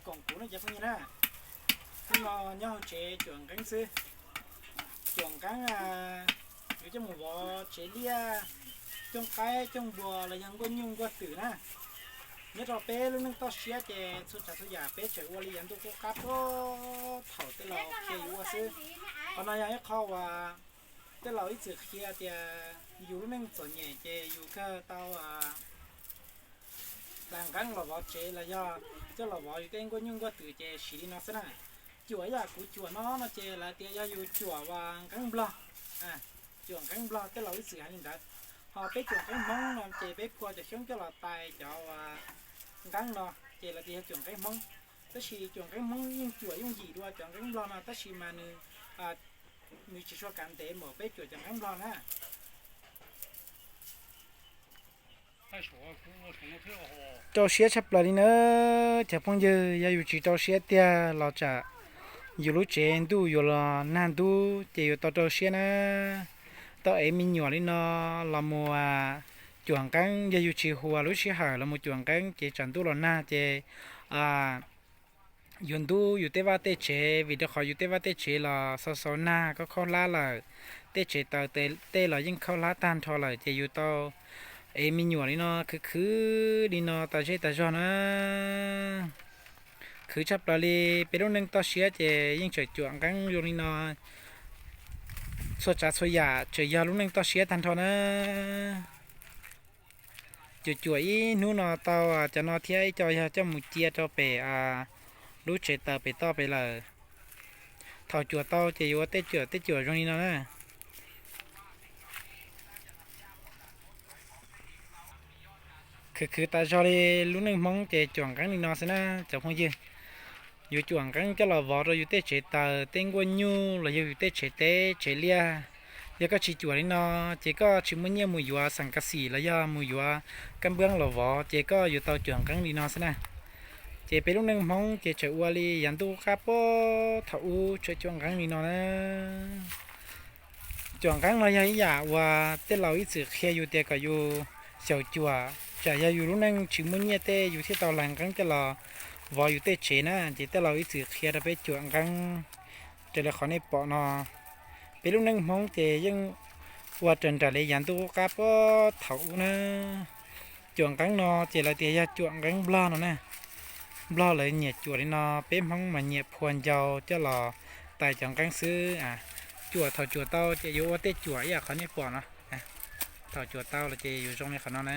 Koom kuv no cov phooj ywg na, hnub no nyob hauv tsev cuam nqeeb xwb. Cuam nqeeb, yuav coj mus vov tsev liaj, cooj qaib cooj npua los yog nkuaj nyuj nkuaj twm na. Nyob rau peb lub neej toj siab ces txhua tsav txhua yam peb tseem ua li yav ntuj qub qab puag thaum tej laus qhia yus ua xwb. Qhov no yog ib qho uas tej laus ib txwm qhia tias yus lub neej txom nyem ces yus kawg tau hla nqeeb los vov tsev los yog coj los vov yus tej nkuaj nyuj nkuaj twm ces siv li no xwb na. Cuam ib yam kuv cuam no no ces lawv tias yog yus cuam uas nqeeb nplog, cuam nqeeb nplog tej laus ib txwm hais li ntawd. Ho peb cuam nqeeb hmoob no ces peb phua cov xyoob coj los tais cov uas nqeeb no ces lawv tias yog cuam nqeeb hmoob. Tab sis cuam nqeeb hmoob yeej cuam yooj yim dua cov nqeeb nplog no tab sis mas nws, nws tsis tshua kav ntev npaum peb cuam cov nqeeb nplog na. Rau siab tshaj plaws li na, cov phooj ywg, yog yus tsis rau siab tiag los tsam yus lub tsev ntuj yuav los nag ntub ces yus tau rau siab na. Tau ev me nyuam li no los mus cuam nqeeb, yog yus tsis hua lub sij hawm los mus cuam nqeeb ces tsam ntuj los nag ces yuav ntub yus tej vaj tej tsev, vim rau qhov yus tej vaj tej tsev los xau xau nag khaub khaub hlab lawm, tej tsev taws tej los yeej khaub hlab tag nrho lawm ces yus tau ev me nyuam li no khwv khwv li no tas zej tas zog na. Khwv tshaj plaws li, peb lub neej toj siab ces yeej tseem cuam nqeeb zoo li no, txhua tsav txhua yam tseem yog lub neej toj siab tag nrho na. Cuam cuam ib hnub no tau cov no thiab ib co yog coj mus cia rau pem lub tsev taws pem toj pem lawm. Thaum cuam tau ces yuav ua tej cuam tej cuam zoo li no na. Khwv khwv tas zog li, lub neej Hmoob ces cuam nqeeb li no xwb na cov phooj ywg. Yus cuam nqeeb coj los vov rau yus tej tsev taws tej nkuaj nyuj los yog yus tej tsev teb tsev liaj. Yog koj tsis cuam li no ces koj tsis muaj nyiaj mus yuav xeem kas xim los yog mus yuav kab npwb los vov ces koj yuav tau cuam nqeeb li no xwb na. Ces peb lub neej Hmoob ces tseem ua li yav ntuj qab puag thaum ub tseem cuam nqeeb li no na. Cuam nqeeb no yog ib yam uas tej laus ib txwm qhia yus tias kom yus xyaum cuam, tsam yog yus lub neej tsis muaj nyiaj tej yus thiaj tau hlais nqeeb coj los vov yus tej tsev na. Ces tej laus ib txwm qhia rau peb cuam nqeeb raws li qhov nej pom no. Peb lub neej Hmoob ces yeej ua raws nraim li yav ntuj qub qab puag thaum ub na. Cuam nqeeb no ces lawv tias yog cuam nqeeb Nplog no na. Nplog lawv nyiam cuam li no, peb Hmoob mas nyiam phua ncau coj los tais cov nqeeb xwb. Cuam thaum cuam tau ces yuav ua tej cuam ib yam qhov nej pom no. Thaum cuam tau los ces yuav zoo li qhov no na.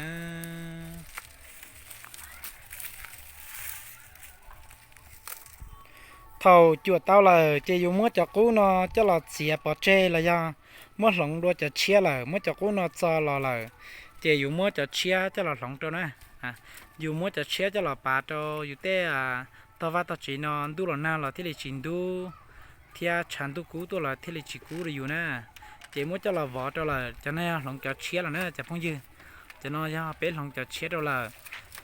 Thaum cuam tau lawm ces yus muab cov qub no coj los txiav pov tseg los yog muab hloov dua cov tshiab lawm, muab cov qub no txo los lawm, ces yus muab cov tshiab coj los hloov rau na. Yus muab cov tshiab coj los pav rau yus tej tog vaj tog tsev no, ntuj los nag los thiaj li tsis ntub, thiab tshav ntuj kub tuaj los thiaj li tsis kub rau yus na. Ces muab coj los vov rau lawm, cov no yog hloov cov tshiab lawm na cov phooj ywg. Cov no yog peb hloov cov tshiab rau lawm.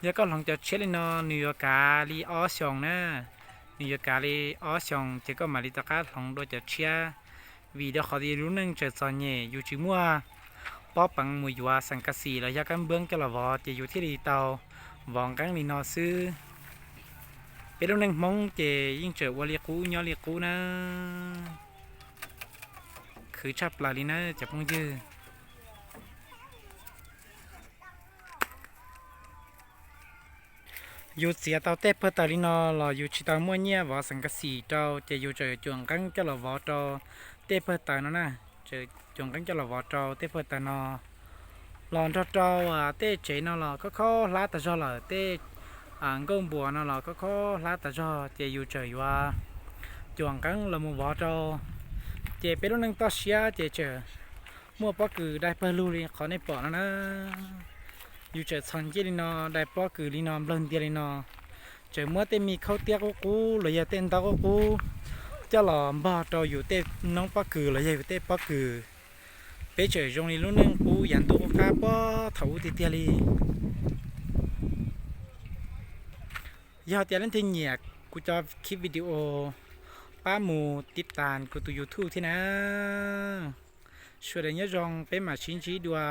Yog koj hloov cov tshiab li no nws yuav kav li ob xyoos na. Nws yuav kav li ob xyoos ces koj mam li rov qab hloov dua cov tshiab. Vim rau qhov tias lub neej tseem txom nyem, yus tsis muaj pob peev mus yuav xeem kas xim los yog kab npwb coj los vov ces yus thiaj li tau vov nqeeb li no xwb. Peb lub neej Hmoob ces yeej tseem ua li qub nyob li qub na. Khwv tshaj plaws li na cov phooj ywg. Yus txiav tau tej pawg taws li no los yus tsis tau muaj nyiaj vov xeem kas xim rau ces yus tseem cuam nqeeb coj los vov rau tej pawg taws no na. Cuam nqeeb coj los vov rau tej pawg taws no los nrog rau tej tsev no los khaub khaub hlab tas zog lawm, tej nkauj npuas no los khaub khaub hlab tas zog ces yus tseem yuav cuam nqeeb los mus vov rau. Ces peb lub neej toj siab ces tseem muaj pob kws dai pawg lug li qhov nej pom no na. Yus tseem txhos ncej li no, dai pob kws li no, nplawg ntiag li no. Tseem muab tej me khaub tiab qub qub los yog tej ntaub qub qub coj los npog rau yus tej noob pob kws los yog yus tej pob kws. Peb tseem zoo li lub neej qub yav ntuj qub qab puag thaum ub tiag tiag li. Yog tias leej twg nyiam kuv cov clip video, pab mus tiv tas kuv tus YouTube thiab na. Sawv daws nyob zoo, peb mam sib ntsib dua